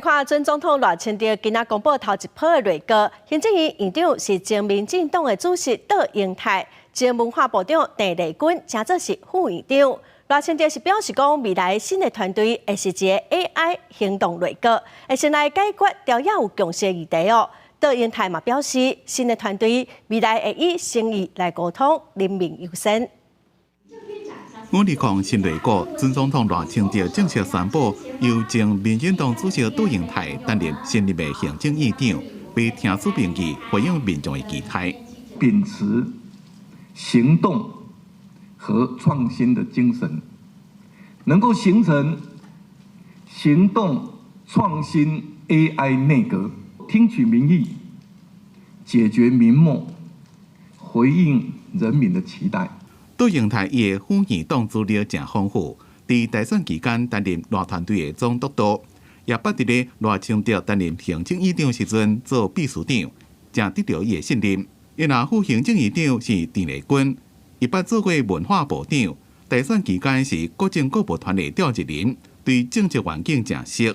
看準總統賴清德今仔公布頭一波的內閣，行政院院長是前民進黨的主席杜英泰，前文化部長鄭麗君正做是副院長。賴清德是表示講，未來新的團隊會是一个 AI 行動內閣，會先來解決朝野有共識的議題哦。杜英泰嘛表示，新的團隊未來會以誠意來溝通，人民優先。五二零新內閣準總統賴清德正式宣布，由前民進黨主席杜英泰擔任新任的行政院長，欲聽取民意，回應民眾的期待。秉持行動和創新的精神，能夠形成行動創新 AI 內閣，聽取民意，解決民末，回應人民的期待。杜英泰伊的副院長資歷誠豐富，佇大選期間擔任賴團隊的總督導，也捌佇咧賴清德擔任行政院長時陣做秘書長，誠得著伊的信任。伊若副行政院長是鄭麗君，伊捌做過文化部長，大選期間是國政顧問團的召集人，對政治環境誠熟。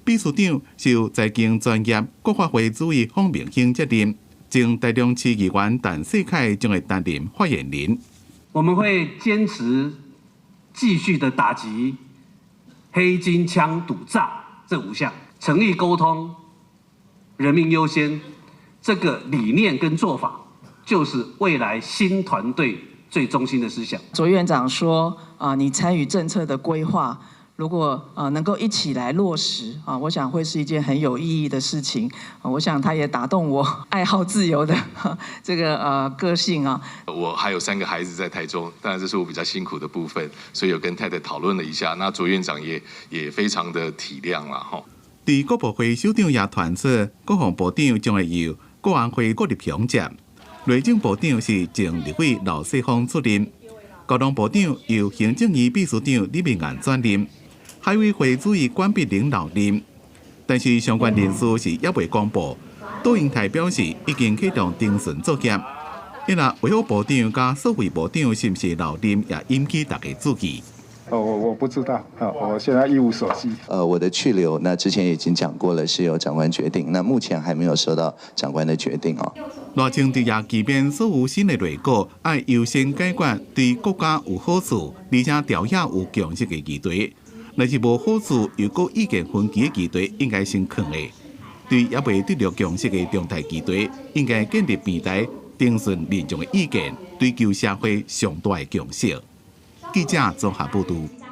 秘書長是由財經專業國發會主委方明興接任，前台中市議員陳世凱將會擔任發言人。我們會堅持繼續的打擊黑金、槍、賭、詐這五項，誠意溝通、人民優先，這個理念跟做法，就是未來新團隊最中心的思想。卓院長說：啊，你參與政策的規劃，如果啊能夠一起來落實啊，我想會是一件很有意義的事情。我想他也打動我愛好自由的這個個性啊。我還有三個孩子在台中，當然這是我比較辛苦的部分，所以有跟太太討論了一下。那卓院長也非常的體諒啦，吼。佇國部會首長也傳出，國防部長將會由國安會郭立雄接，內政部長是前立委劉世芳出任，交通部長由行政院秘書長李明彥轉任。海委會主委管碧玲留任，但是相關人事是猶未公布。杜英泰表示已經啟動偵訊作業，伊若衛福部長佮數位部長是毋是留任，也引起大家注意。哦，我不知道，啊，我現在一無所知。我的去留，那之前已經講過了，是由長官決定，那目前還沒有收到長官的決定哦。賴清德也期勉所有新的內閣愛優先解決對國家有好處，而且朝野有共識的議題。若是無好處又閣意見分歧的議題，應該先囥咧。對猶未得著共識的重大議題，應該建立平台，徵詢民眾的意見，追求社會上大的共識。記者綜合報導。